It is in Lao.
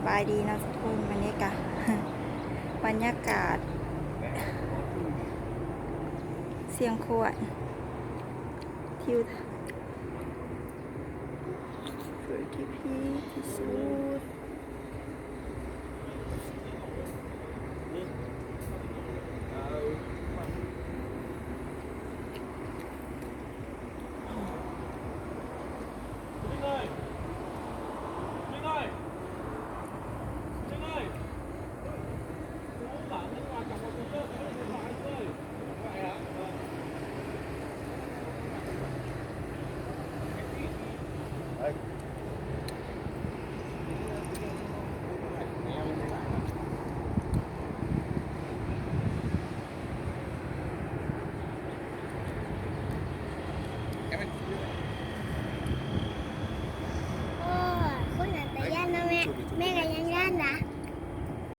ບາຍດີເນາະທຸກຄົນ, ວັນນີ້ກະ ບັນຍາກາດຊຽງຂວານ ທິວ ສວຍທີ່ພີກທີ່ສຸດ. ໂອ້ຍ ຄົນນັ້ນຕາຢ້ານເນາະແມ່, ແມ່ກະຍັງຢ້ານນະ.